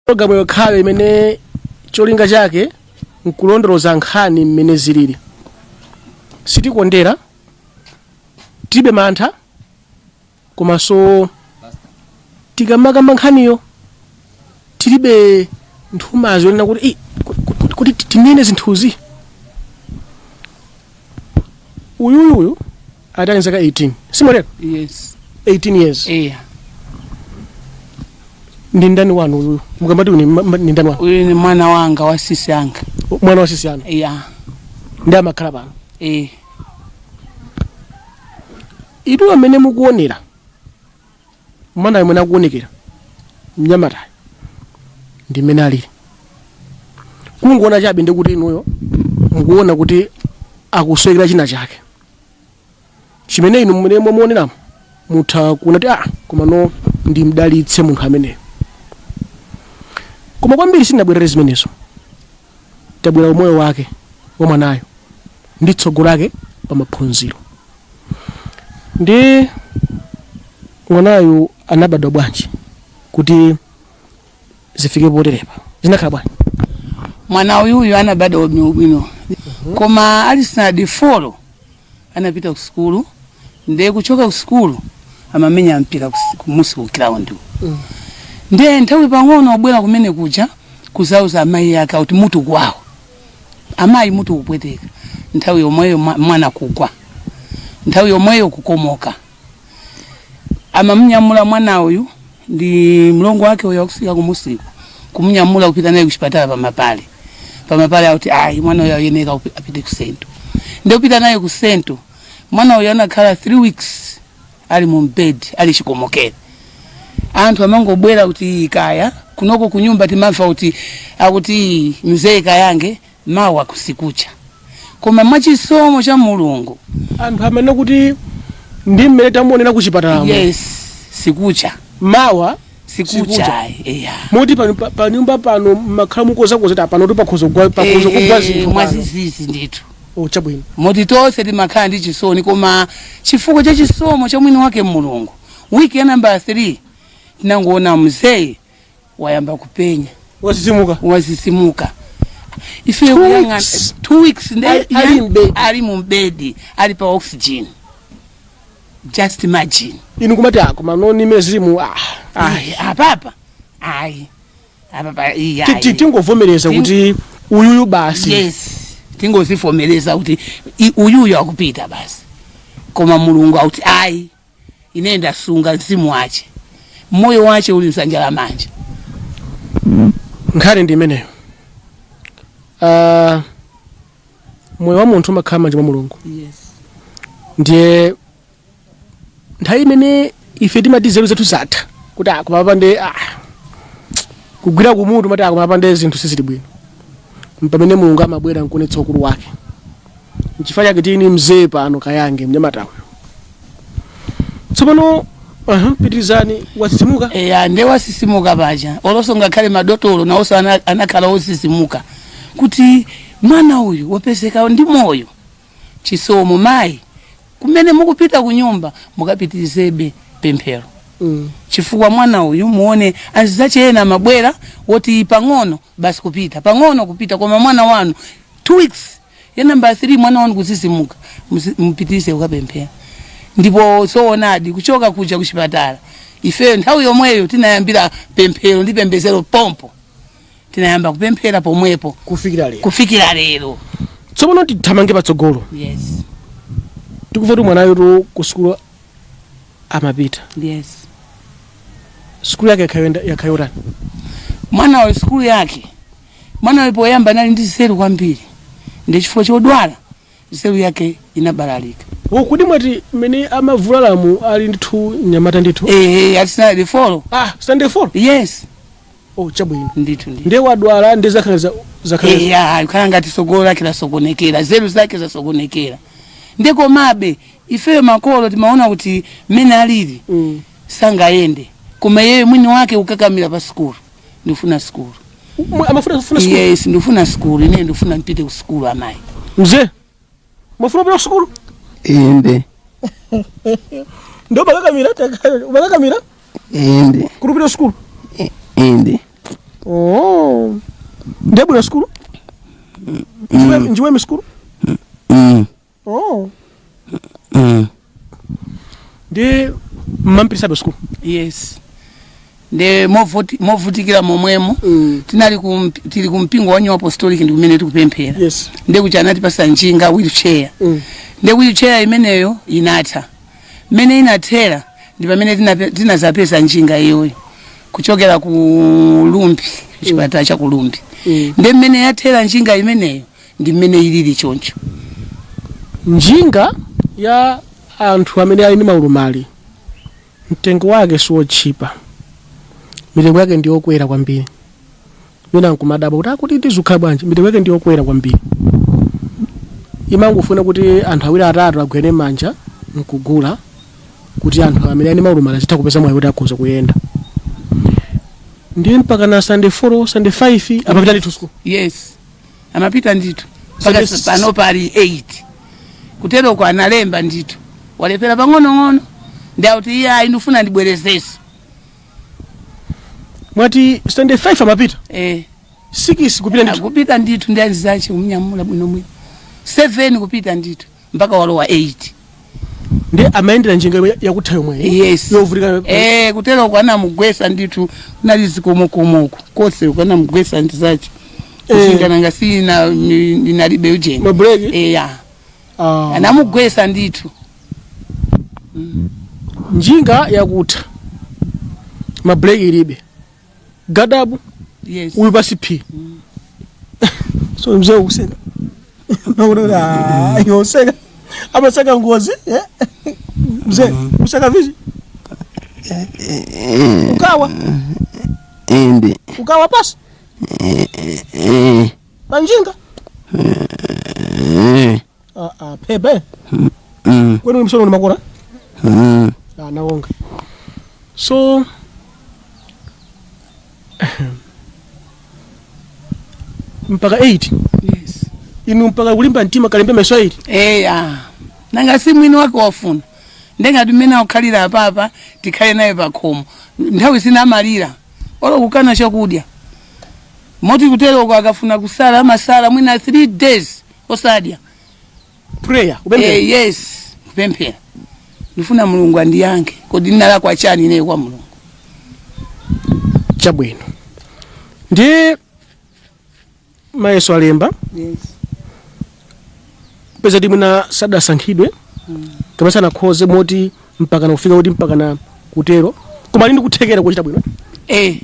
Pologalamu yokhayo imene cholinga chake nkulondoloza nkhani mmene zilili. Sitikondera, tilibe mantha, komanso tikamakamba nkhaniyo tilibe nthumazi yonena kuti "Ii, kuti tinene zinthuzi." Uyuyuyu atali zaka 18, simotero? Yes. 18 years. Eya. Ndi ndani wanu uyuyu? Mukamati uyu ni ndani wanu? Uyu ni mwana wanga wa sisi anga. Mwana wa sisi anu? Eya. Ndi amakhala pano? Eh. Itu amene mukuonera mwana yemwe akuonekera mnyamatayo ndi mmene alili, kungoona chabe ndi kuti inuyo mukuona kuti akusowekera china chake chimene inu mmene mwamuoneramo mutha kuona kuti, ah, koma no, ndimdalitse munthu ameneyo. Koma kwambiri sindinabwerere zimenezo, tabwera umoyo wake wa mwanayo ndi tsogolo lake pa maphunziro. Ndi mwanayu anabadwa bwanji kuti zifike poterepa? Zinakhala bwanji? Mwana uyuyu anabadwa bwinobwino, koma ali standard 4 anapita ku sukulu. Ndiye kuchoka ku sukulu amamenya mpira kumusi ku ground. Ndiye nthawi pang'ono obwera kumene kuja kuzauza amayi ake kuti mutu kwawo, amayi, mutu kupweteka. Nthawi yomweyo mwana kugwa, nthawi yomweyo kukomoka. Amamnyamula mwana uyu ndi mlongo wake uyo akusika kumusiku, kumunyamula kupita naye kuchipatala pamapale. Pamapale akuti ayi, mwana uyo ayeneka apite ku sento. Ndiye kupita naye ku sento, mwana uyo anakhala 3 weeks ali mu bed, ali chikomokere. Anthu amangobwera kuti kaya kunoko kunyumba timamva kuti akuti mzee Kayange mawa kusikucha, koma mwachisomo cha Mulungu. Anthu amene kuti ndi mmene tamuonera ku chipatalamo? Yes, sikucha. Mawa? Sikucha. Sikucha. Eya. Moti pa nyumba pano makhala mukozakoza pano kuti pakhoza kugwa zinthu pano. Mwazizizi ndithu. Oh, chabwino. Moti tonse timakhala ndi chisoni, koma chifukwa cha chisomo cha mwini wake Mulungu, wiki ya namba 3 tinangoona mzee wayamba kupenya. Wazizimuka. Wazisimuka. Ife Two kuyang'ana weeks. 2 weeks nde Ali m'bedi. Ali mu bedi, ali pa oxygen, just imagine. Inu kumati, ah, koma noni mezimu, ah, ah. Ayi, apapa ayi, apapa iyi ayi. Tingovomereza kuti uyuyu basi. Yes, tingozivomereza kuti uyuyu akupita basi, koma Mulungu akuti ayi, ine ndasunga mzimu wache, moyo wache uli mdzanja la manja. Nkhani ndi imeneyo. Moyo wa munthu umakhala m'manja mwa Mulungu. Ndiye nthawi imene ife timati nzeru zathu zatha kuti, ah, koma pande, ah, kugwira kumutu mati, ah, koma pande zinthu sizili bwino, pamene Mulungu amabwera nkuonetsa ukulu wake. Nchifukwa chake tini mzee pano Kayange, mnyamatayo tsopano. Pitirizani, watsitsimuka. Eya, nde wasisimuka paja, olonso ngakhale madotolo nawonso anakhala osisimuka kuti mwana uyu wapezeka ndi moyo. Chisomo mayi, kumene mukupita kunyumba mukapitirizebe pemphero, chifukwa mwana uyu muone anzizache ena amabwera woti pang'ono basi kupita, pang'ono kupita, koma mwana wanu 2 weeks ya namba 3 mwana wanu kuzizimuka. Mupitirize kukapemphera. Ndipo zoonadi, kuchoka kuja kuchipatala ifeyo nthawi yomweyo tinayambira pemphero ndi pembedzero pompo, tinayamba kupemphera pomwepo. Kufikira lero. Kufikira lero. Tsopano tithamange patsogolo. Yes. Tikuva kuti mwanayo tu ku sukulu amapita. Yes. Sukulu yake yakhayotani? Mwana wa sukulu yake, mwana wayo poyamba anali ndi nzeru kwambiri, ndi chifukwa chodwala nzeru yake inabalalika. Kodi mwati mmene amavulalamu ali ndithu mnyamata ndithu? Eh, ali standard 4. Ah, standard 4. Yes. Oh, chabwino. Ndithu ndithu. Ndiye wadwala ndi zakhala Eya, kukhala ngati sogolo lake lasokonekera, nzeru zake zasokonekera. Ndi komabe ifeyo makolo timaona kuti mmene alili sangayende, koma iyeyo mwini wake kukakamira pa sukulu, "Ndifuna sukulu." Amafuna kufuna sukulu? Yes, "Ndifuna sukulu, ine ndifuna mpite ku sukulu, amayi." Mzee, mwafuna kupita ku sukulu? Inde. Ndio bakakamira, bakakamira Inde. kuti upite ku sukulu? Inde. Oh, ndiye bwino sukulu. Njiwe sukulu. Oh. Ndi mmampisabe sukulu? Yes, nde movutikira momwemo. Tili kumpingo wa New Apostolic, ndi kumene tikupemphera. Nde kuti anatipasa njinga, wheelchair. Nde wheelchair imeneyo inatha. Mmene inathera ndi pamene tinazapeza njinga iyoyo kuchokera ku Lumbi, kuchipatala cha ku Lumbi. Nde mmene yathera njinga imeneyo ndi mmene ilili choncho. Njinga ya anthu amene ali ndi maulumali mtengo wake siwotchipa, mitengo yake ndi yokwera kwambiri. Wina nkumadabwa kuti akuti ndizukhala bwanji, mitengo yake ndi yokwera kwambiri. Imangofuna kuti anthu awiri atatu agwere manja nkugula kuti anthu amene ali ndi maulumali azitha kupeza mwayi kuti akhoza kuyenda. Ndiye mpaka na Sunday 4, Sunday 5 amapita ndithu school? Yes, amapita ndithu mpaka pano pali 8. Kuteroko analemba ndithu, walepera pang'onong'ono, ndi akuti iye ayi, ndifuna ndibwerezenso. Mwati Sunday 5 amapita? Eh. 6 kupita ndithu? Akupita ndithu ndi anzache, kumnyamula bwinobwino. 7 kupita ndithu mpaka walowa 8. Ndi amayendera njinga yakutha yomwe? Yes. Yovutika? Eh, kuteroko anamugwesa ndithu, kunali zikomokomoko kose, anamugwesa ndizache. Njinga nanga sina inalibe ujeni. Mabreki. Eya. Ah. Anamugwesa ndithu. Njinga yakutha, mabreki ilibe, gadabu. Yes. Uyu pasi phi, so mzee ukuseka, yoseka amaseka ngozi, eh? Mzee useka vizi ukawa Ende. Ukawa pasi Eh. panjinga? Eh. Ah, ah, pepe. Kwenu msono ni makora? Ah, nawonga. So mpaka 8? Yes. Inu mpaka kulimba mtima kalembe maso 8? Eya, nanga si mwini wake wafuna. Ndengati mmene akukhalira apapa, tikhale naye pakhomo. Nthawi zina amalira olo kukana chakudya, moti kuteroko akafuna kusala amasala mwina 3 days osadya. Prayer, kupemphera? Eh, yes, kupemphera, ndifuna Mulungu andiyankhe, kodi ndinalakwa chani ineyo kwa Mulungu? Chabwino, ndi mayeso alemba. Yes. Peza ti mwina sadasankhidwe kapena sanakhoze, moti mpakana kufika kuti mpakana kutero, koma ali ndi kuthekera kuchita bwino? Eh,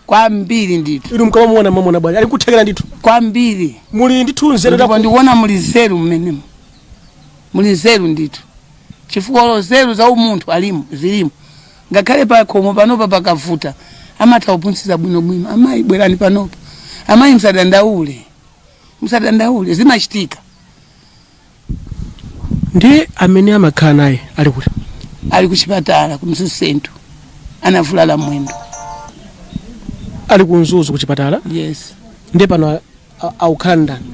kwambiri ndithu. Inu mukamamuona, mamona bwanji? Ali kuthekera ndithu? Kwambiri. Muli ndithu nzeru? Ndipo ndikuona muli nzeru mmenemo, muli nzeru ndithu, chifukwa olo nzeru za umunthu alimo, zilimo. Ngakhale pakhomo panopa pakavuta amatha kuphunzitsa bwinobwino: "Amayi, bwerani panopa. Amayi, musadandaule, musadandaule, zimachitika." Ndi amene amakhala naye ali kuti? Ali kuchipatala ku Mzuzu Central, anavulala mwendo. Ali ku Mzuzu kuchipatala? Yes. Ndi pano akukhala ndani?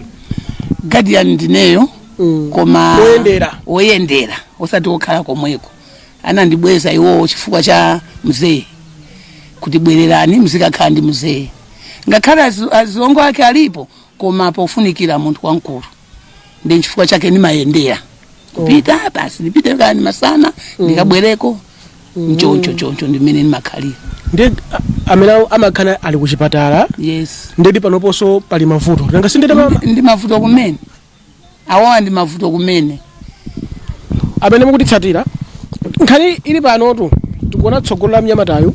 Guardian ndineyo. Koma Woyendera. Woyendera, osati wokhala komweko. Anandibweza iwowo chifukwa cha mzee, kuti bwererani mzikakhala ndi mzee, ngakhale azilongo ake alipo, koma pofunikira munthu wamkulu. Ndi chifukwa chake ndimayendera kupita basi, ndipite kani masana, ndikabwereko. Nchoncho, choncho ndimene ndimakhalira. Ndi amene amakhala ali kuchipatala? Yes. Ndedi panoponso pali mavuto, nanga sindete? Ndi mavuto kumene awawa, ndi mavuto kumene. Amene mukutitsatira, nkhani ili panotu, tikuona tsogolo la mnyamatayu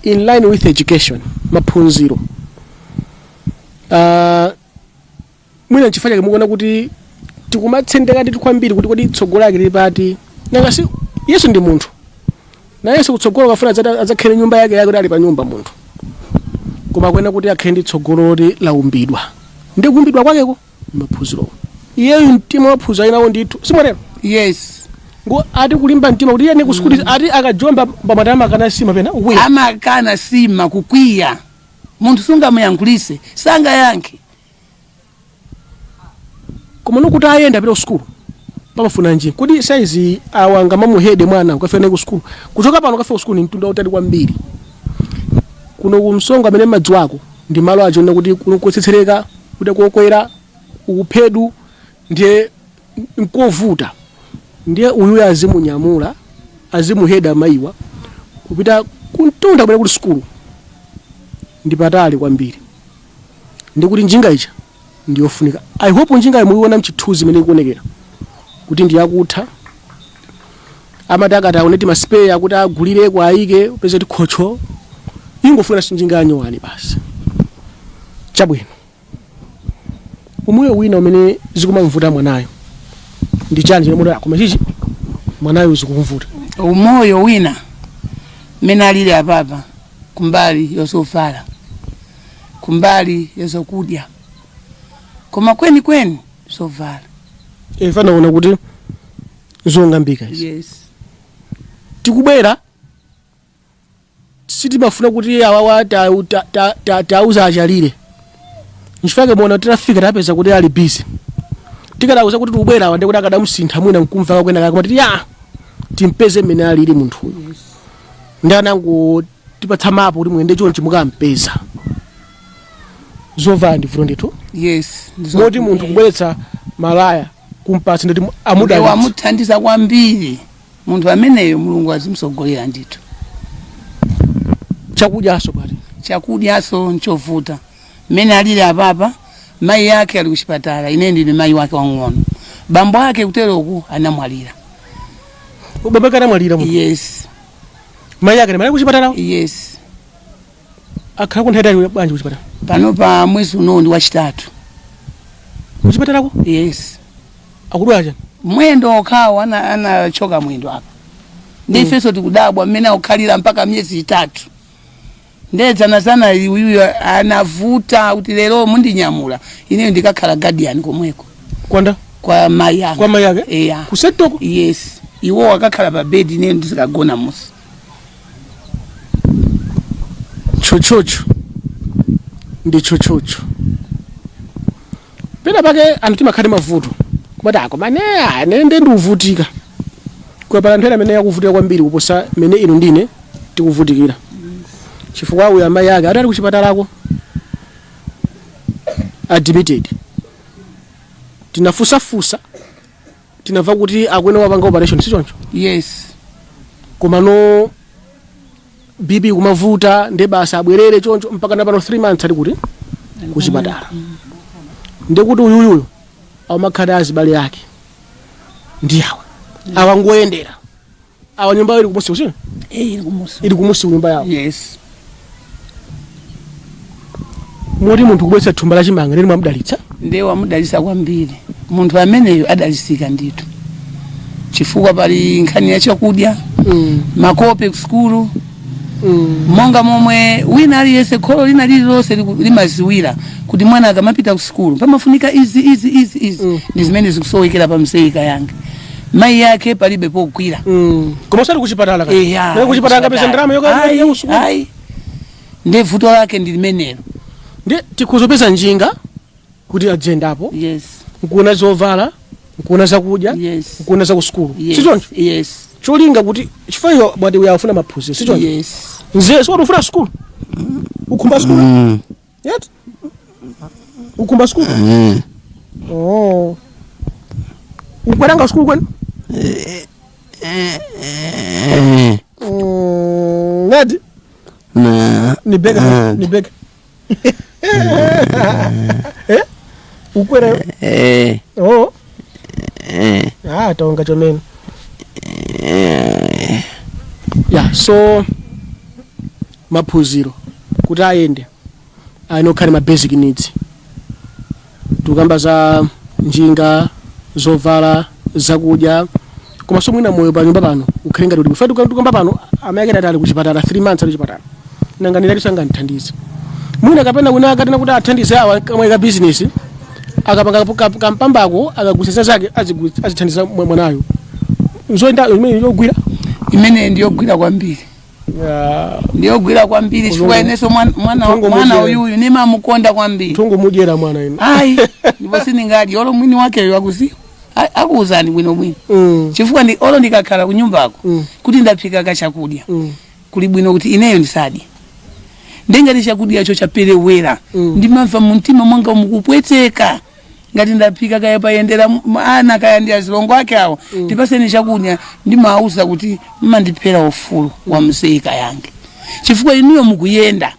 in line with education, maphunziro. Mwina nchifukwa chake mukuona kuti tikumatsendeka ndithu kwambiri kuti kodi tsogolo lake lili pati. Nanga si Yesu ndi munthu, nayenso kutsogolo kafuna adzakhale nyumba yake yake, kuti ali pa nyumba munthu, koma akuyenera kuti akhale ndi tsogolo loti laumbidwa. Ndi kuumbidwa kwakeko maphunziro, iyeyu mtima waphunziro ali nawo ndithu, simotero? Yes. Ngo ati kulimba mtima kuti iye ni kusukulu, ati akajomba pamati amakana sima pena ukwiya? Amakana sima, kukwiya. Munthu sungamuyankhulise, sangayankhe. Koma nokuti ayenda apita ku sukulu pamafuna njinga, kodi saizi awa ngamamuhede mwana ukafika naye ku sukulu? Kuchoka pano ukafika ku sukulu ni mtunda utali kwambiri. Kuno kumsongo amene madziwako Ndi malo achiona kuti kutsetsereka, kuti kokwera ukuphedu ndiye nkovuta. Ndiye uyuyo azimunyamula, azimuheda mayiwa kupita kuntunda kumene kuli sukulu, ndi patali kwambiri. Ndikuti njinga ija ndiyofunika. I hope njinga muiona mchithunzi imene ikuonekera kuti ndiyakutha. Amati akati aone ti ma spare kuti agulireko ayike, upeze tikhocho, ingofuna njinga yanyowani basi. Chabwino, umoyo wina umene zikumamvuta mwanayo ndi chani chimene muti koma chichi mwanayo zikumvuta? Umoyo wina mmene alili apapa, kumbali yozovala, kumbali yozokudya, koma kweni kweni zovala. Ifanaona kuti zong'ambika izi. Yes. Tikubwera, sitimafuna kuti awawa tauza achalire. Nchifukwa muona titafika tapeza kuti ali busy. Tikadauza kuti tikubwera awa, ndikuti akadamusintha mwina nkumva kwena, koma titi ya timpeze mmene alili munthuyu. Ndi anango tipatsa mapu kuti muyende chonchi mukampeza. Zovala ndi vuto ndithu. Yes. Moti munthu kubweretsa malaya kumpatsa, nditi amudalitsa. Wamuthandiza kwambiri munthu ameneyo, Mulungu azimsogolera ndithu. Chakudyaso pati? Chakudyaso nchovuta. Mmene alili apapa, mayi yake ali kuchipatala, ine ndine mayi wake wang'ono. Bambo ake kuteroku anamwalira. Baba anamwalira munthu? Yes. Mayi ake mali kuchipatala? Yes. Akhala kunthawi bwanji kuchipatala? Pano pa mwezi uno ndi wachitatu. Kuchipatalako? Yes. Akudwala chani? Mwendo okhawo, anachoka mwendo apa ndi ifenso tikudabwa mmene akukhalira mpaka miyezi 3. Ndedzanazana uyuyo anavuta kuti lero mundinyamula, ineyo ndikakhala guardian komweko. Kwanda? Kwa mayi anga. Kwa mayi ake? Eya. Kusetoko? Yes, iwo akakhala pa bedi, ineyo ndizikagona musi. Chochocho ndi chochocho. Pena pake anthu timakhala mavuto kumati akoma ne ane nde ndikuvutika, koma pala anthu ena amene akuvutika kwambiri kuposa mene inu ndine tikuvutikira, chifukwa uyu amayi ake atali kuchipatalako admitted. Tinafusafusa, tinamva kuti akwene wapanga operation, si choncho? Yes. Koma no BP kumavuta, nde basi abwerere choncho mpaka napano 3 months ali kuti kuchipatala. Ndekuti uyuyuyu amakhala azibale ake ndi awa, awa ngoyendera awa. Nyumba ili kumusi kusi? Eh, ili kumusi. Ili kumusi nyumba yawo? Yes. Moti munthu kubweretsa thumba la chimanga ndeni mwamudalitsa. Ndiye wamudalitsa kwambiri munthu ameneyo, adalitsika ndithu, chifukwa pali nkhani ya chakudya, makope ku sukulu, monga momwe wina aliyense, kholo lina lililonse limaziwira kuti mwana akamapita ku sukulu pamafunika izi, izi, izi, izi. Ndi zimene zikusowekera pa mzeyika yange. Mayi yake palibe pogwira. Koma usati kuchipatala kaya. Eya. Naye kuchipatala angapeza ndalama yoka Ayi, ya kusukulu? Ayi, ndi vuto lake ndi limenelo. Ndi tikuzopeza njinga kuti adziyendapo, Yes. nkuona zovala, nkuona zakudya, Yes. nkuona za kusukulu, Yes. si choncho? Yes. Cholinga kuti chifukwa iwo bwati uyafuna maphunziro, si choncho? Yes. Nze siwati ufuna sukulu, ukhumba sukulu? Mm. Yet ukhumba sukulu? Mm. Oh, ukweranga sukulu kwenu? Eh. Nadi? Na. Ni bega? Ah. Ni bega, eh, ukwera? Eh. Oh. Eh. Ah, taonga chomene. Eh. Yeah, so maphunziro kuti ayende ayene okhale ma basic needs. Tikukamba za njinga, zovala, zakudya, komanso mwina moyo pa nyumba pano ukhale ngati kuti ife tikamba pano amayi ake ali kuchipatala 3 months, ali kuchipatala. Nanga ndinati sangandithandize mwina kapena wina akatena kuti athandize awa kamwe ka business akapanga kampambako, akagulitsa zake, azithandiza mwanayo. Nzoyenda imene yogwira. Imene ndiyogwira kwambiri, ndiyogwira kwambiri, chifukwa inenso mwana Thungo mwana mudyera. uyuyu nimamukonda kwambiri. Thungo mudyera mwana ino. Ayi, ndipo sindingadye olo mwini wakeyo akuziwa, akuwuzani bwinobwino, chifukwa ndi olo ndikakhala kunyumbako kuti ndaphika kachakudya, kuli bwino kuti ineyo ndisadye. Ndengati chakudyacho chaperewera, ndimamva mumtima mwanga mukupweteka. Ngati ndaphika, kaya payendera ana, kaya ndi azilongo ake awo, "Tipaseni chakudya," ndimawauza kuti mmandiphera ufulu wa mzee Kayange, chifukwa inuyo mukuyenda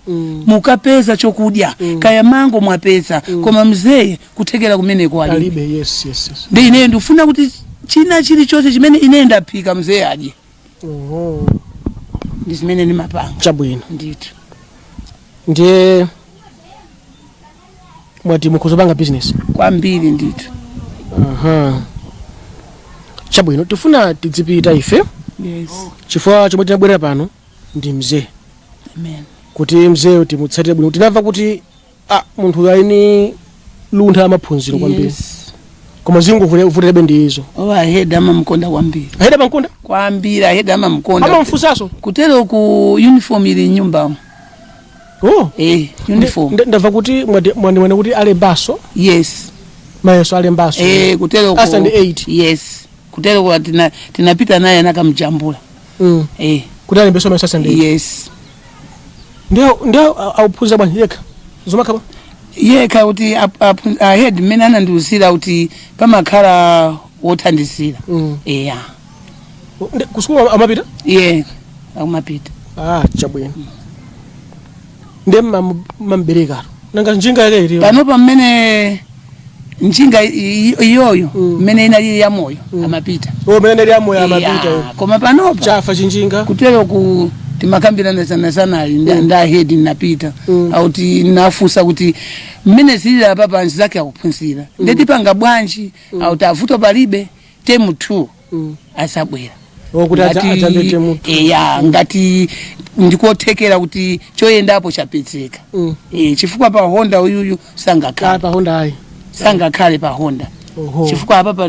mukapeza chokudya, kaya mango mwapeza, koma mzee kuthekera kumeneko alibe. Alibe, yes. Ndi ineyo ndikufuna kuti china chilichonse chimene ineyo ndaphika, mzee adye. Oho. Ndi zimene ndimapanga. Chabwino. Ndithu. Ndiye mwati mukhuzopanga business? Kwambiri ndithu. Aha, chabwino, tifuna tidzipita ife chifukwa chomwe tinabwerera pano ndi mzee, Amen. kuti mzeeyo timutsatire bwino. Tinamva kuti munthu uyu ali ni luntha amaphunziro kwambiri, koma zingovutirabe ndi izo. Oh, a head amamukonda kwambiri. A head amamukonda? Kwambiri, a head amamukonda. Amamfunsanso? Kutero ku uniform ili nyumbamo. Oh. Eh, uniform. Ndamva kuti mwandiwana kuti alembaso mayeso, alembaso. Eh, kutero ku A standard 8. Yes, kutero ku tinapita naye nakamjambula. Eh. Kuti alembeso mayeso a standard 8? Yes. Ndiyo, auphunzira bwanji yekha zomakhapa? Yekha, kuti a head mmene anandiuzira kuti pamakhala wothandizira. Eya. Kusukulu amapita? Ye, akumapita. Ah, chabwino. Ndiye mamberekaro nanga njinga yake iliyo? Pano pamene njinga iyoyo mmene inalili ya moyo, amapita. Oh, mene ndali amoyo amapita. Iya, koma panopa Chafa chinjinga. Kutero ku timakambirana sana sana ali nda head, napita auti nafusa kuti mmene zilili apa pansi zake akuphunzira, ndetipanga bwanji? Auti avuto palibe, term 2 asabwera. Okuti adzambe term 2. Eya, ngati ndikothekera kuti choyendapo chapezeka. Eh, chifukwa pa Honda uyuyu sangakhale. Pa Honda ayi. Sangakhale pa Honda. Oho. Chifukwa apa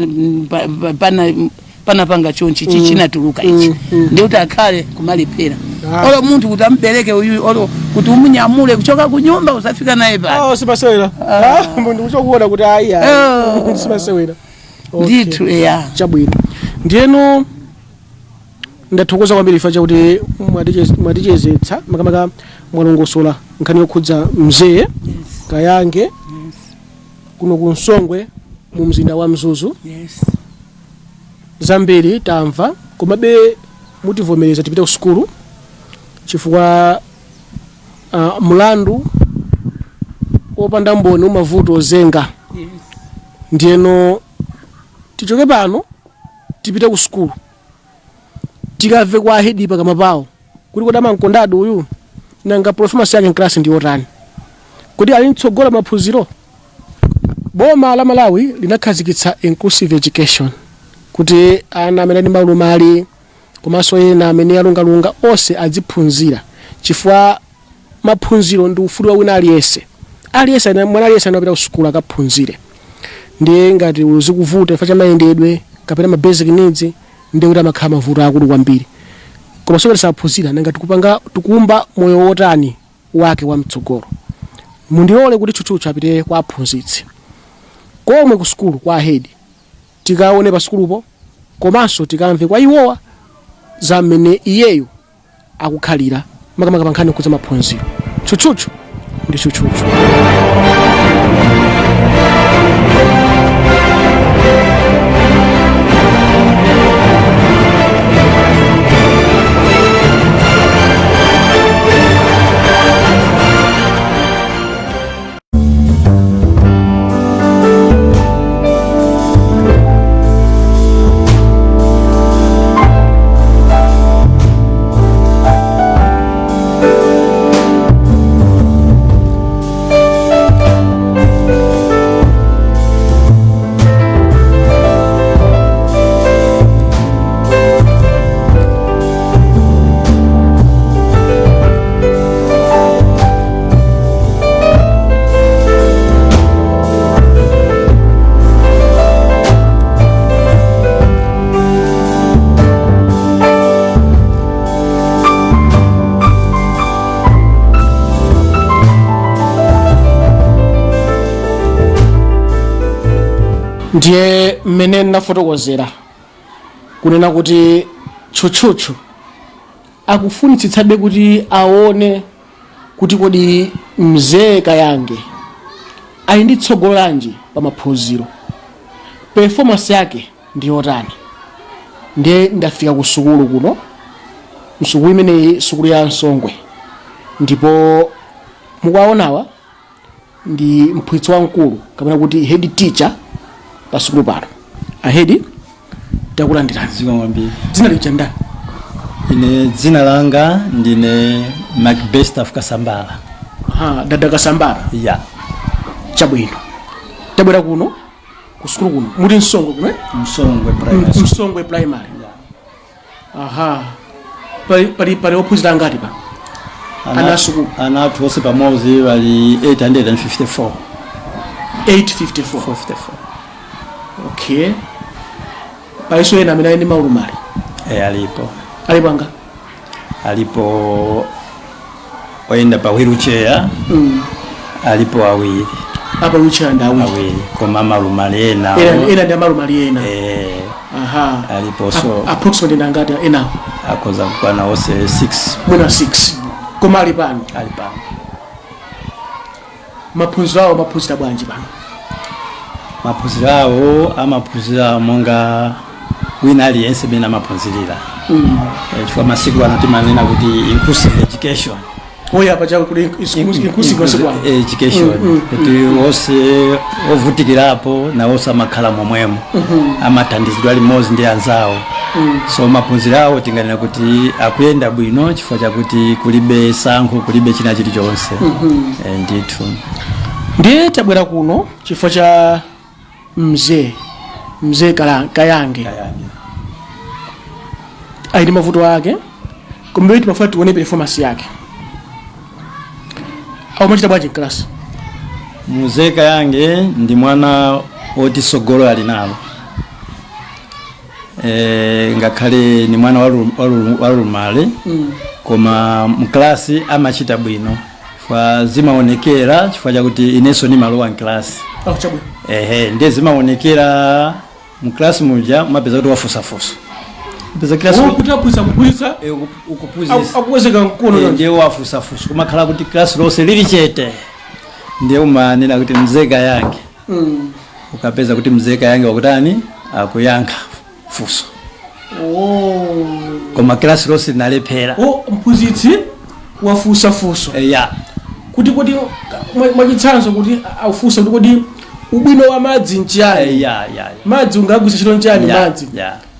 panapanga chonchi, mm. chinatuluka ichi, ndikuti akhale kumalephera. Olo munthu kuti amubereke uyuyu, olo kuti umunyamule kuchoka kunyumba usafika naye pano. Oh, simasewera. Ah, munthu kuchokuona kuti ayi ayi. Oh. Simasewera. Okay. Ndithu, eya. Chabwino, ndiyeno ndathokoza kwambiri chifukwa chakuti mwatichezetsa, makamaka mwalongosola nkhani yokhudza mzee Kayange kuno ku Nsongwe mu mzinda wa Mzuzu. Zambiri tamva, komabe mutivomereza tipite ku sukulu chifukwa mlandu wopanda mboni umavuta ozenga. Ndiyeno tichoke pano tipite ku sukulu, tikamve kwa a head pakamwa pawo kuti kodi amankondadi uyu, nanga performance yake mklasi ndi yotani, kuti ali mtsogola maphunziro. Boma la Malawi linakhazikitsa inclusive education kuti ana amene ali maulumali komanso ena amene alungalunga onse aziphunzira, chifukwa maphunziro ndi ufulu wa wina aliyense. Aliyense mwana aliyense anapita ku sukulu akaphunzire. Ndiye ngati uzikuvuta chifukwa cha mayendedwe kapena ma basic needs, ndiye kuti amakhala mavuto akulu kwambiri. Koma sokati saphunzira, nanga tikupanga tikuumba moyo wotani wake wa mtsogolo? Mundilole kuti tchutchutchu apite kwa aphunzitsi komwe ku sukulu, kwa a head, tikaone pa sukulupo komanso tikamve kwa iwowa za mmene iyeyo akukhalira, makamaka pa nkhani yokhudza maphunziro. Tchutchutchu ndi tchutchutchu. Ndiye mmene ndinafotokozera kunena kuti tchutchutchu akufunitsitsabe kuti aone. Kuti kodi Mzee Kayange ali ndi tsogolo lanji pa maphunziro, performance yake ndi yotani? Ndiye ndafika ku sukulu kuno, msukulu imeneyi, sukulu ya Msongwe, ndipo mukuwaonawa ndi mphunzitsi wamkulu kapena kuti head teacher pa sukulu pano. A head, takulandirani. Zikomo kwambiri. Dzina lija ndani? Ine dzina langa ndine Macbestaf Kasambala. Aha, dada Kasambala. Ya. Chabwino, tabwera kuno ku sukulu kuno, muti Msongwe kuno, eh? Msongwe Primary School. Msongwe Primary. Aha, pali ophunzira angati pa ana sukulu? Ana athu onse pamodzi pali 854. 854? 54. Okay, palinso ena amene ali ndi maulumali? E, alipo. Alipo anga? Alipo oyenda pa wheelchair. Alipo awiri. Apa wheelchair ndi awiri? Awiri, koma malumali ena. Ena ndi amalumali ena? E. Aha. Alipo so. Approximately ndi angati enawo? Akhoza kukwana onse 6. Mwina 6, koma ali pano? Ali pano. Maphunziro awo amaphunzira bwanji pano? Maphunziro awo amaphunzira monga wina aliyense mene amaphunzirira. Chifukwa masiku ano timanena kuti inclusive education. Oya, pacha kuti inclusive masiku ano. Education, kuti onse ovutikirapo nawonso amakhala momwemo, amathandizidwa limodzi ndi anzawo. So maphunziro awo tinganena kuti akuyenda bwino chifukwa chakuti kulibe sankho, kulibe china chilichonse. Ndithu. Ndiye tabwera kuno chifukwa cha mzee Kayange. Kayange. Ali ndi mavuto ake, koma timafuna tione performance yake. Aumachita bwanji mkalasi? Mzee Kayange ndi mwana woti sogolo ali nalo. Ngakhale ni mwana walumale, koma mklasi amachita bwino chifukwa zimaonekera, chifukwa chakuti inenso nimalowa mklasi. Oh, chabwino. Ehe, ndiye zimaonekera mklasi muja, mapeza kuti wafusafusa, peza klasi. Oh, kuti aphunzitsa kuphunzitsa. Ukuphunzitsa. Akukwezeka mkono. Ndiye wafusafusa, kumakhala kuti klasi lonse lili chete, ndiye umanena kuti, "Mzee Kayange." Ukapeza kuti Mzee Kayange wakutani, akuyankha funso. Oh. Koma klasi lonse linalephera. Oh, mphunzitsi wafunsa funso. Ya. Kuti mwachitsanzo kuti aufunsa kuti, kodi ubwino wa madzi nchiyani? Ya. Madzi ungagwiritsa ntchito nchiyani? Madzi.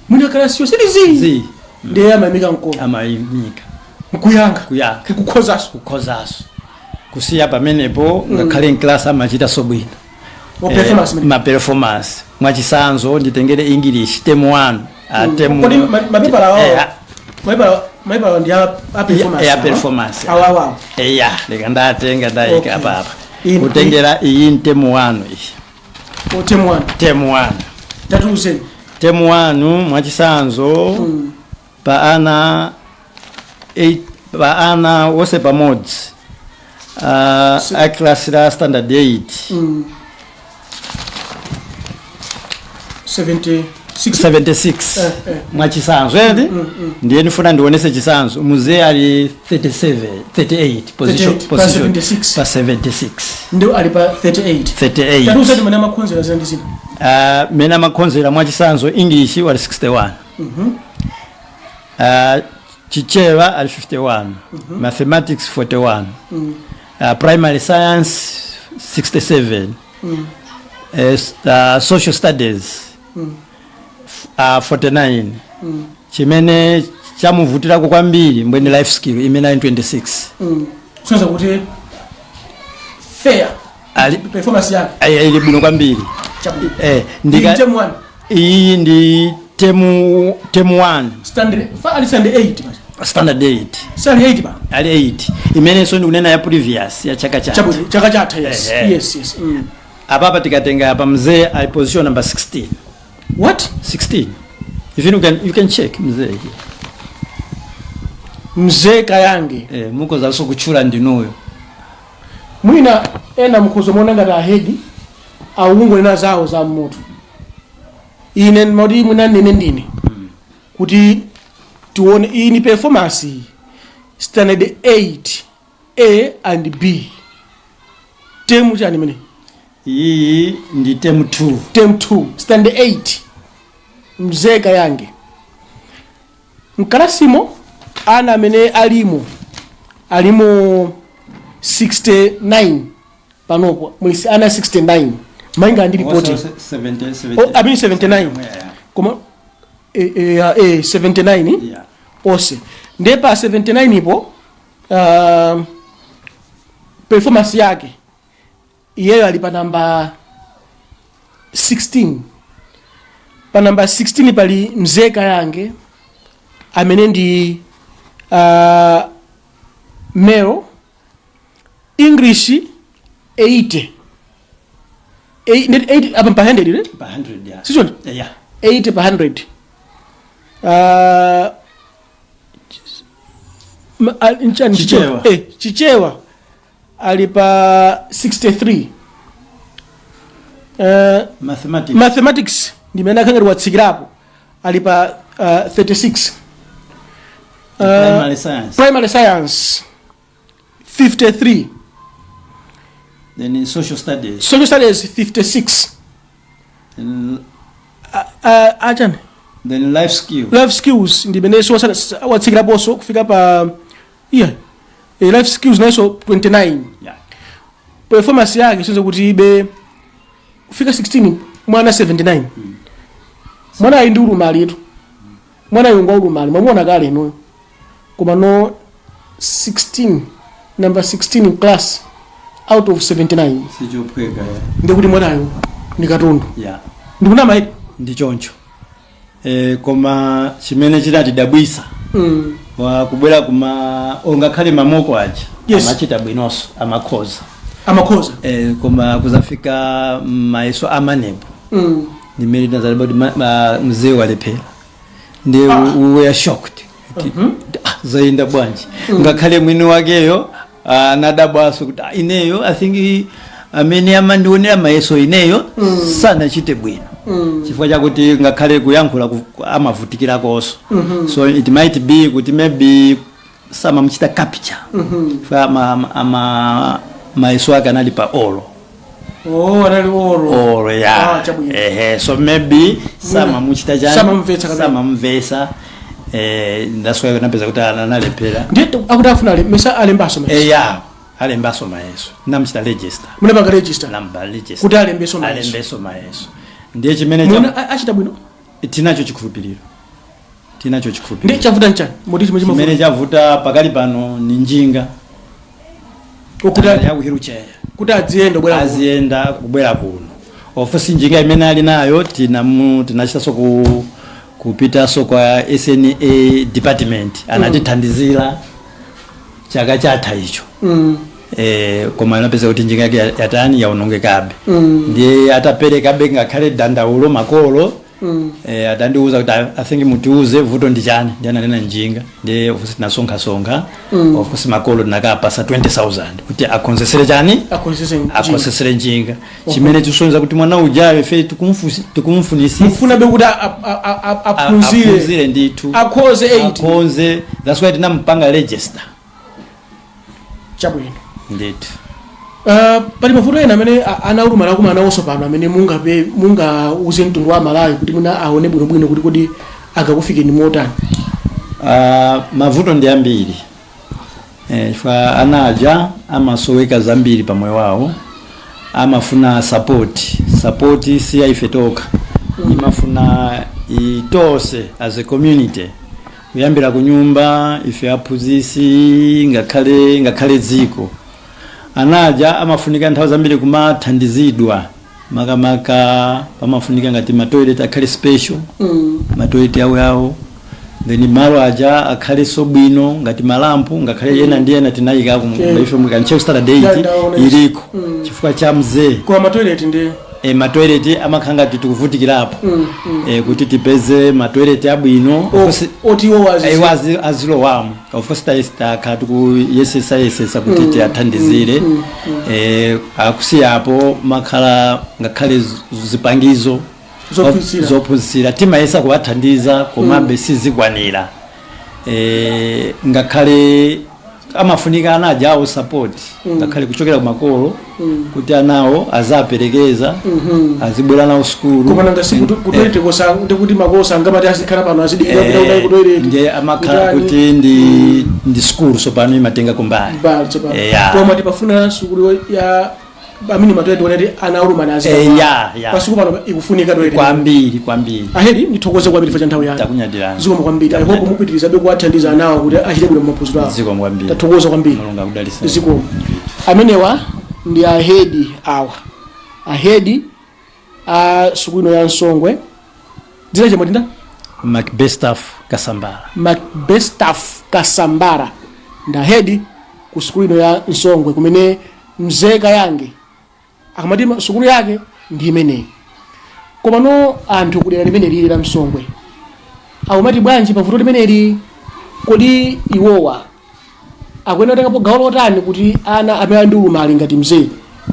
Mwina kalasi yonse ili zi. Ndiye amayimika mkono. Amayimika. Nkuyankha. Kuyankha. Nkukhozaso. Kukhozaso. Kusiya pamenepo, ngakhale mklasi amachita so bwino. Wa performance Ma performance, mwachisanzo nditengere English term 1, term Kodi mapepala awo? Eh. Mapepala ndi a performance? Ya. Awa? Performance. Awa awa. Eya, leka ndatenga, ndayika apapa. Kutengera iyi term 1 iyi. O, term 1. Term 1. Tatiuzeni. Term 1, mwachisanzo, pa ana 8, pa ana wonse pamodzi a class la standard 8, 76. 76. Eh. Mwachisanzo edi, ndiye ndifuna ndionese chisanzo, mzee ali 37, 38 position. 38 pa Position 76. Pa 76. Ndio ali pa 38. 38. Tatiuzeni mene amakhonzera zina ndi zina. Mene amakhonzera, mwachisanzo, English wali 61, Chichewa ali 51, Mathematics 41, Primary Science 67, Social Studies 49. Chimene chamuvutirako kwambiri mbweni life skill imene ali 26. Kusonyeza kuti fair Ali performance yake. Ili bwino kwambiri. Chabwino. Ndika Term 1. Iyi ndi term 1. Standard fa ali standard 8 basi. Standard 8. Sali 8 ba? Ali 8, imenenso ndikunena ya previous, ya chaka chatha. Chabwino, chaka chatha, yes. Yes. Apapa tikatenga apa, mzee ali position number 16. What? 16. If you can check mzee here. Mzee Kayange. Mukozanso kutchula ndinuyo. Mwina ena mkhozo muona ngati a head aungonena zawo za mmutu. Ine moti mwina nene ndine kuti tione iyi ni performance iyi, standard 8. A and B. Term chani imene? Iyi ndi term 2. Term 2, standard 8. Mzee Kayange mkalasimo ana amene alimo 69. Panopo muli ana 69 malinga ndi ripoti. 70. Oh, I mean 79. Koma 79. Yeah. Onse ndiye pa 79 ipo, performance yake iyeyo ali pa namba 16. Pa namba 16 pali Mzee Kayange amene ndi male, English 80. 8 apa pa 100 ile? Pa 100, yeah. Sichoncho? Yeah. 80 pa 100. Nchani? Chichewa. Chichewa ali pa 63. Mathematics. Mathematics ndimene akhangati watsikirapo, ali pa 36. Primary science. Primary science 53. Then in social studies. Social studies 56. Then, Achani? Then life skill. Life skills ndimenenso watsikiraponso kufika pa, yeah, life skills nayenso 29. Performance yake sinze kuti ibe kufika 16 mwana 79. Mwana ali ndi ulumali itu, mwana yungwa ulumali mwamuona kale inuyo, koma no 16, number 16 in class out of 79. Sichophweka, yeah. Ndikuti mwanayo ndi katundu. Ndikunama iti? Ndi choncho, koma chimene chinatidabwisa wa kubwera kuma ongakhale ma mock aja amachita bwinonso, amakhoza. Amakhoza. Koma kuzafika mayeso a MANEB ndimene tinazaliba kuti mzee walephera. Ndi we were shocked kuti, ah, zayenda bwanji? Ngakhale mwini wakeyo anadabwaso kuti, ah, ineyo I think amene amandionera mayeso ineyo sanachite bwino, chifukwa chakuti ngakhale kuyankhula amavutikirakonso. So it might be kuti maybe samamuchita capture, chifukwa ama mayeso ake anali pa oral. Oh, anali oral. Oral, yeah. Ah, chabwino. Ehe, so maybe samamuchita chani? Samamumvetsa kapena. Samamumvetsa. That's why napeza kuti analephera. Ndiye akuti afuna mesa alembaso mayeso? Ya, alembaso mayeso, namuchita register. Munapanga register? Namba register. Kuti alembeso mayeso. Alembeso mayeso. Ndiye chimene Muna achita bwino. Tinacho chikhulupiriro, tinacho Ndiye chikhulupiriro. chavuta nchani moti chimwe Chimene chimavuta? chavuta pakali pano ni njinga. Kuti ya wheelchair. Kuti adziyenda kubwera kuno. Aziyenda kubwera kuno. Ofisi njinga imene ali nayo tinachitanso kupitanso kwa SNA department, anatithandizira chaka chatha icho. Koma anapeza kuti njinga yake yatani, yaonongekabe. Ndiye ataperekabe ngakhale dandaulo makolo, atandiuza kuti, I think mutiuze vuto ndi chani." Ndiye ananena njinga. Ndiye ofisi tinasonkhasonkha. Of course makolo tinakapasa 20,000 kuti akonzesere chani? Akonzese njinga. Akonzesere njinga, chimene chisonyeza kuti mwana ujayo ife tikumfunisisa. Mufuna be kuti aphunzire. Aphunzire ndithu. Akhoze 8. Akhonze. That's why tinampanga register. Chabwino. Ndithu. Pali mavuto ena amene ana olumala akumana nawonso pano amene mungauze mtundu wa Malawi kuti muna aone bwinobwino kuti kodi angakufikeni motani? Mavuto ndi ambiri, chifukwa ana aja amasoweka zambiri pamoyo wawo, amafuna support. Support si ya ife tokha, imafuna itonse as a community, kuyambira kunyumba, ife aphunzitsi, ngakhale dziko. Anaja amafunika nthawi zambiri kumathandizidwa, makamaka pamafunika ngati ma toilet akhale special, ma toilet yawo yawo, then malo aja akhalenso bwino, ngati malampu, ngakhale ena ndi ena tinayikako. Ife mu Ntcheu standard 8 Ndaona. iliko chifukwa cha mzee. Koma ma toilet ndi? Ma toilet amakhala ngati tikuvutikirapo kuti tipeze ma toilet abwino. Of course, oti iwo azizi iwo azilowamo. Of course takhala tikuyesesa yesesa kuti tiyathandizire. Akusiyapo makhala ngakhale zipangizo zophunzitsira. Zophunzitsira timayesa kuwathandiza, komabe sizikwanira. Ngakhale Amafunika ana ajawo support, ngakhale kuchokera kumakolo, kuti anawo azaperekeza, azibwera nawo sukulu. Koma nanga si ku toilet kosa ndikuti makolo sangamati azikhala pano, azidikira kuti ku toilet? Ndiye amakhala kuti ndi sukulu sopano imatenga kumbali. Mbali tsopano. Yeah. Koma tipafuna sukulu ya amene ma toilet onati ana aulumali azikhala. Ya. Pasuku pano ikufunika toilet. Kwambiri, kwambiri. A head, ndithokoze kwambiri cha nthawi yanu. Takunyadirani. Zikomo kwambiri. I hope mupitirizabe kuwathandiza anawo kuti achite bwino mumaphunziro awo. Zikomo kwambiri. Tathokoza kwambiri. Mulungu akudalitseni. Zikomo. Amenewa ndi a head awa, a head a sukulu ino ya Msongwe. Dzina chemwatinda? Macbestaf Kasambara. Macbestaf Kasambara ndi a head ku sukulu ino ya Msongwe, kumene Mzee Kayange akamati sukulu yake ndi imeneyi. Komano anthu kudera limene lili la Msongwe akumati bwanji pavuto limeneli? Kodi iwowa akuyenera kutengapo gawo lotani kuti ana amene ali ndi ulumali ngati Mzee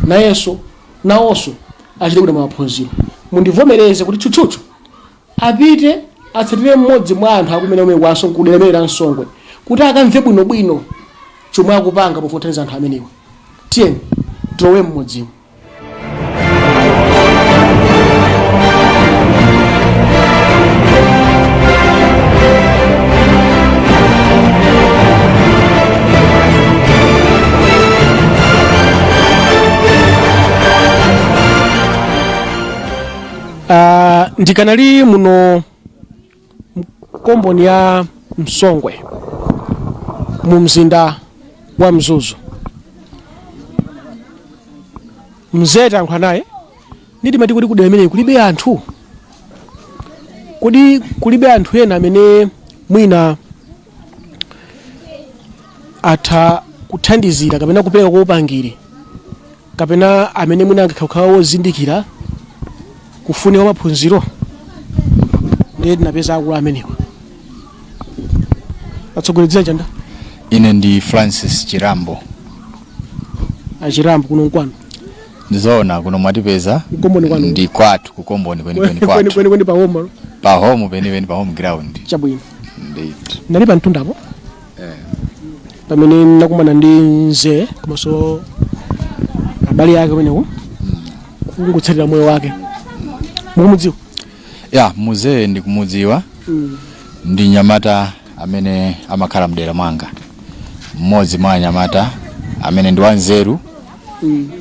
nayenso nawonso achite bwino maphunziro? Mundivomereze kuti tchutchutchu apite atsatire mmodzi mwa anthu akumene umene kwaso kudera limene la Msongwe kuti akamve bwinobwino chomwe akupanga pofuna kuthandiza anthu amenewa. Tiyeni tilowe mmodzimu. Ndikanali muno komboni ya Msongwe mu mzinda wa Mzuzu. Mzee tayankhula naye. Ndimati kuti kudera imeneyi kulibe anthu? Kodi kulibe anthu ena amene mwina atha kuthandizira kapena kupereka kwa upangiri, kapena amene mwina angakhala wozindikira kufunika kwa maphunziro? Ndiye tinapeza akulu amenewa. Atsogoleri, dzina chanda? Ine ndi Francis Chirambo. Achirambo, kuno nkwanu? Ndizoona, kuno mwatipeza. Kukomboni kwanu? Ndi kwathu, kukomboni kwenikweni kweni kwathu. Kweni kweni, pa home. Pa home penipeni, pa home ground. Chabwino. Ndithu. Ndali pa mtundapo pamene nakumana ndi Mzee komanso abale ake kumeneko, kungotsatira moyo wake. Mukumudziwa? Ya, Mzee ndikumudziwa. Ndi nyamata amene amakhala mdera mwanga, mmodzi mwa anyamata amene ndi wanzeru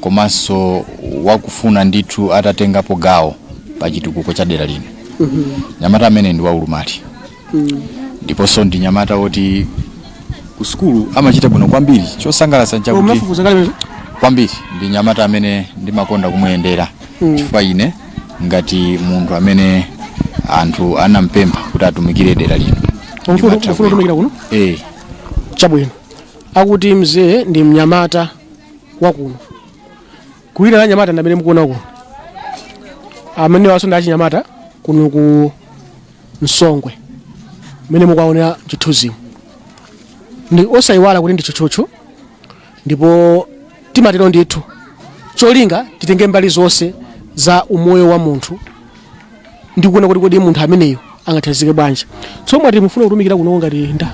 komanso wakufuna ndithu atatengapo gawo pa chitukuko cha dera lino. Nyamata amene ndi waulumali, ndiponso ndi nyamata woti ku sukulu amachita bwino kwambiri. Chosangalatsa nchakuti Mnafufuza kale? Kwambiri. Ndi nyamata amene ndimakonda kumuyendera, chifukwa ine ngati munthu amene anthu anampempha kuti atumikire dera lino, ndimatha. Ufuna kutumikira kuno? Eh. Chabwino. Akuti Mzee ndi mnyamata wakuno. Kuwira la nyamata ndi amene mukuona kuno, amene waso ndi achinyamata kuno ku Msongwe mmene mukuwaonera chithunzimu. Ndi osayiwala kuti ndi tchutchutchu, ndipo timatero ndithu cholinga titenge mbali zonse za umoyo wa munthu ndi kuona kuti kodi munthu ameneyo angathandizike bwanji. Tsono mwati mufuna kutumikira kuno ngati nda?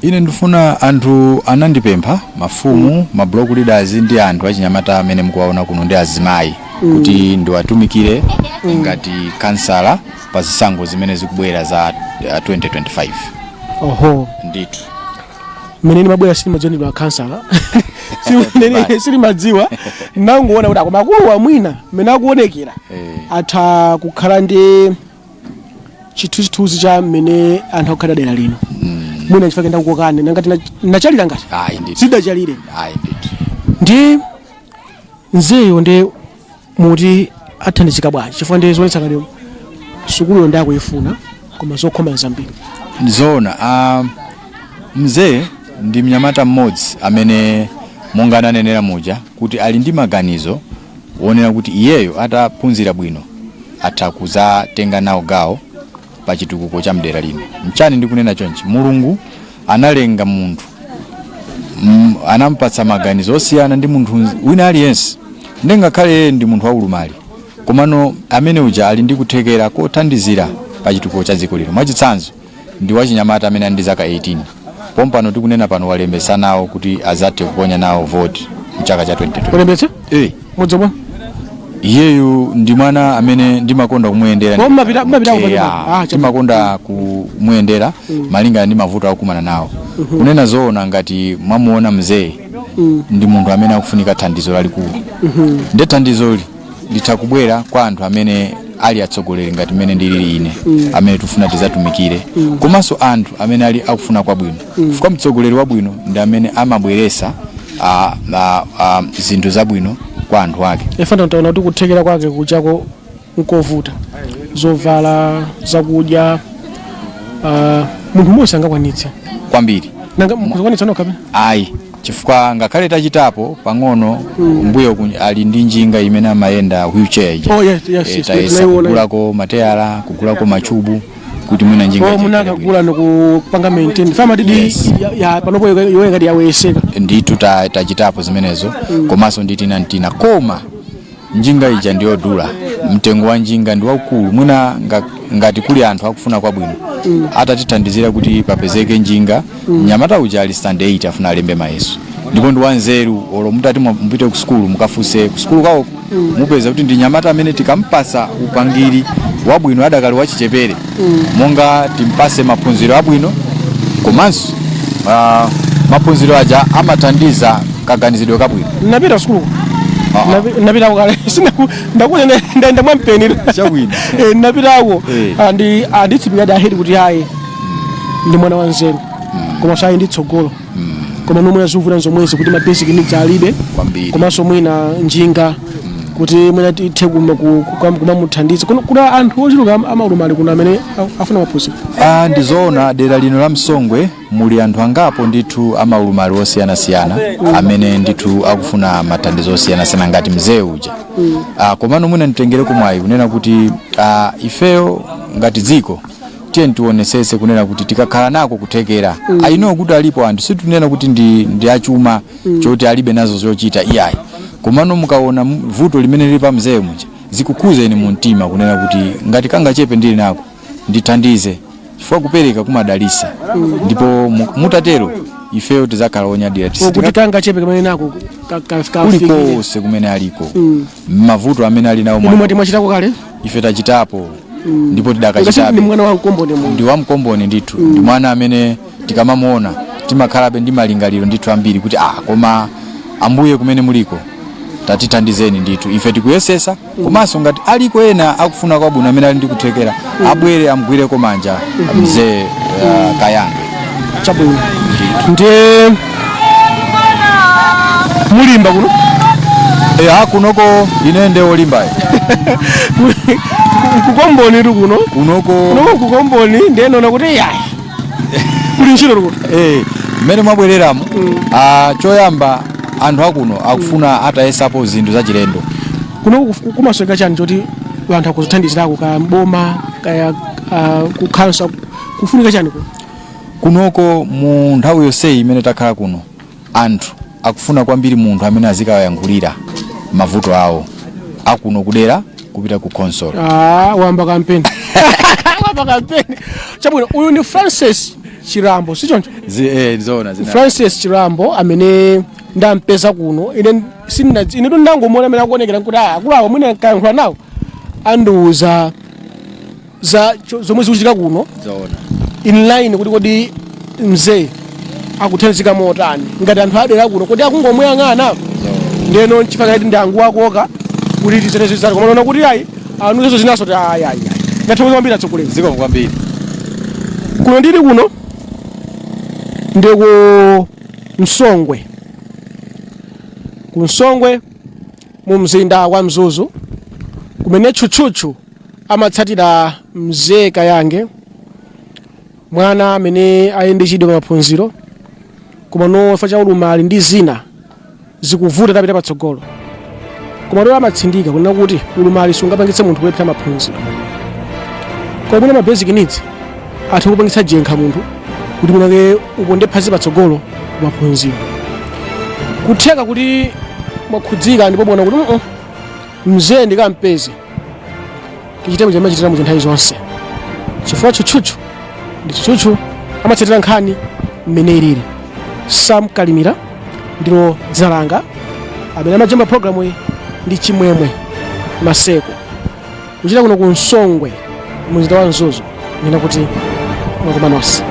Ine ndifuna, anthu anandipempha, mafumu, ma block leaders ndi anthu achinyamata amene mukuwaona kuno ndi azimayi, kuti ndiwatumikire ngati kansala pa zisankho zimene zikubwera za 2025. Oho. Ndithu. Mmene ndimabwera silimadziwa ndidwa kansala, silimadziwa. Nangoona kuti akoma akuluwa mwina mmene akuonekera atha kukhala ndi chithunzithunzi cha mmene anthu akukhala dera lino. Mwina chifukwa ndakukokani nangati nachalira ngati Ayi ndithu. sidachalire. Ayi ndithu. Ndi Mzeeyo ndi muti athandizika bwanji? Chifukwa ndi zionetsa kale sukuluyo ndi akuyifuna, koma zokhoma zambiri. Zoona, Mzee ndi mnyamata mmodzi amene monga ananenera muja kuti ali ndi maganizo wonena kuti iyeyo ataphunzira bwino atha kuzatenga nawo gawo pa chitukuko cha mdera lino. Mchani ndikunena chonchi? Mulungu analenga munthu, anampatsa maganizo osiyana ndi munthu wina aliyense. Ndingakhale iye ndi munthu waulumali, komano amene uja ali ndi kuthekera kothandizira pa chitukuko cha dziko lino. Mwachitsanzo, ndi wachinyamata amene ali ndi zaka 18. Pompano tikunena pano walembesa nawo kuti azathe kuponya nawo vote mchaka cha 2020. Ulembetse? Eh. Mudzomwe. Iyeyu ndi mwana amene ndimakonda kumuyendera. Oh, mumapita Eya, ah, timakonda kumuyendera malingana ndi mavuto akukumana nawo. Kunena zoona, ngati mwamuona mzee, ndi munthu amene akufunika thandizo lalikulu. Ndi thandizoli litha kubwera kwa anthu amene ali atsogoleri ngati mmene ndilili ine, amene tifuna tizatumikire, komanso anthu amene ali akufuna kwabwino, chifukwa mtsogoleri wabwino ndi amene amabweresa zinthu zabwino kwa anthu ake. Efana, ntaona kuti kuthekera kwake kuchako nkovuta, zovala, zakudya, munthu mmodzi angakwanitse? Kwambiri. Nanga mukuzikwanitsa nokha pena? Ayi, chifukwa ngakhale tachitapo pang'ono mbuyo ali ndi njinga imene amayenda, wheelchair ija. Oh, yes. Tayesa Naiona. kugulako mateyala, kugulako machubu kuti mwina njinga Oh, ija ikhale munakagula nikupanga maintain fama tidi. Yes. Ya panopo yowe ngati yaweseka. Ndithu tachitapo zimenezo, komanso nditina ntina, koma njinga ija ndiyodula, mtengo wa njinga ndi waukulu. Mwina ngati kuli anthu akufuna kwabwino atatithandizira kuti papezeke njinga. Mnyamata uja ali standard 8, afuna alembe mayeso, ndipo ndi wanzeru. Olo mutati mupite ku sukulu, mukafuse ku sukulu kwawoko, mupeza kuti ndi nyamata amene tikampasa upangiri wabwino adakali wachichepere, monga timpase maphunziro abwino, komanso maphunziro aja amathandiza kaganizidwe kabwino. Napita sukulu. Ah, ah. Napitako kale. Ndakuti ndaenda mwampeni. Chabwino. Eh, napitako. Eh. Anditsipika dahedi kuti ayi, ndi mwana wanzeru, koma sayi ndi tsogolo, koma nomwe azivuta nzomwezi kuti ma basic needs alibe. Kwambiri. Komanso mwina njinga kuti mwina tithe kumamuthandiza. Kuna anthu ochuluka amaulumali kuno amene afuna maphunziro. Ah, ndizoona, dera lino la Msongwe muli anthu angapo ndithu amaulumali osiyanasiyana amene ndithu akufuna mathandizo osiyanasiyana ngati mzee uja. Komano mwina nditengere kumwayi kunena kuti ifeyo ngati dziko tiye tionesese kunena kuti tikakhala nako kuthekera, I know kuti alipo anthu, situnena kuti ndi achuma choti alibe nazo zochita, iyayi. Komano mukaona vuto limene lili pa mzee muja, zikukhuzeni mu mtima kunena kuti ngati kangachepe ndili nako ndithandize, chifukwa kupereka kumadalisa. Ndipo mutatero ifeyo tizakhala onyadira. Kuti kangachepe kamene nako kafikire. Kulikonse kumene aliko, mavuto amene ali nawo Inu mwana. mwati mwachitako kale? Ife tachitapo ndipo Ngati tidakachitabe. ndi mwana wa mkomboni mu Ndi wamkomboni ndithu, ndi mwana amene tikamamuona timakhalabe ndi malingaliro ndithu ambiri kuti ah, koma Ambuye kumene muliko tatithandizeni ndithu. Ife tikuyesesa, komanso ngati aliko ena akufuna kwabwino amene ali ndi kuthekera, abwere amgwireko manja mzee Kayange. Chabwino, ndiye mulimba kuno? E, ha, kunoko ine nde olimbayo. Kukomboni tu kuno? Kunoko. Kuno kukomboni, ndiye nona kuti yayi, kuli ntchito kuno. Eh, mmene mwabwereramo, choyamba anthu akuno akufuna atayesapo zinthu zachilendo. Kuno kumasweka chani choti anthu akuzithandizirako, kaya mboma, kaya kukhansa, kufunika chani kuno? Kunoko mu nthawi yonseyi imene takhala kuno, anthu akufuna kwambiri munthu amene azikawayankhulira mavuto awo akuno kudera kupita ku khonsolo. Ah, wamba kampeni, wamba kampeni. Chabwino, uyu ndi Francis Chirambo, sichoncho? Zoona zina. Francis Chirambo amene ndampeza kuno. Ine sindina, ine tu ndangomuona amene akuonekera nkuti ah, akulu awo mwina nkayankhula nawo andiuza za zomwe zikuchitika kuno. Zoona. In line kuti kodi mzee akuthandizika motani ngati anthu adera kuno, kodi akungomuyang'ana? Ndeno nchifukwa chake ndanguwakoka kuti tizenezezani, koma naona kuti ayi, anuzenso zinaso ti ayi ayi ayi. Ndathokoza kwambiri, atsogoleri. Zikomo kwambiri. Kuno ndili kuno ndi ku Msongwe, ku Msongwe mu mzinda wa Mzuzu, kumene tchutchutchu amatsatira mzee Kayange, mwana amene ali ndi chidwi pa maphunziro, koma nofa cha ulumali ndi zina zikuvuta tapita patsogolo. Koma lero amatsindika kunena kuti ulumali sungapangitse munthu kulephera maphunziro, koma mwina ma basic needs atha kupangitsa jenkha munthu kuti mwinake uponde phazi patsogolo maphunziro. Kutheka kuti mwakhudzika ndipo bwana kuti mzee ndikampeze, tichite muja machitira muja nthawi zonse, chifukwa tchutchutchu ndi tchutchutchu, amatsatira nkhani. Mmene ilili, Sam Kalimira ndilo dzina langa, amene amajamba programu iyi ndi Chimwemwe Maseko, kuchita kuno ku Nsongwe, mzinda wa Mzuzu. Nena kuti mwakoma nonse.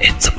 It's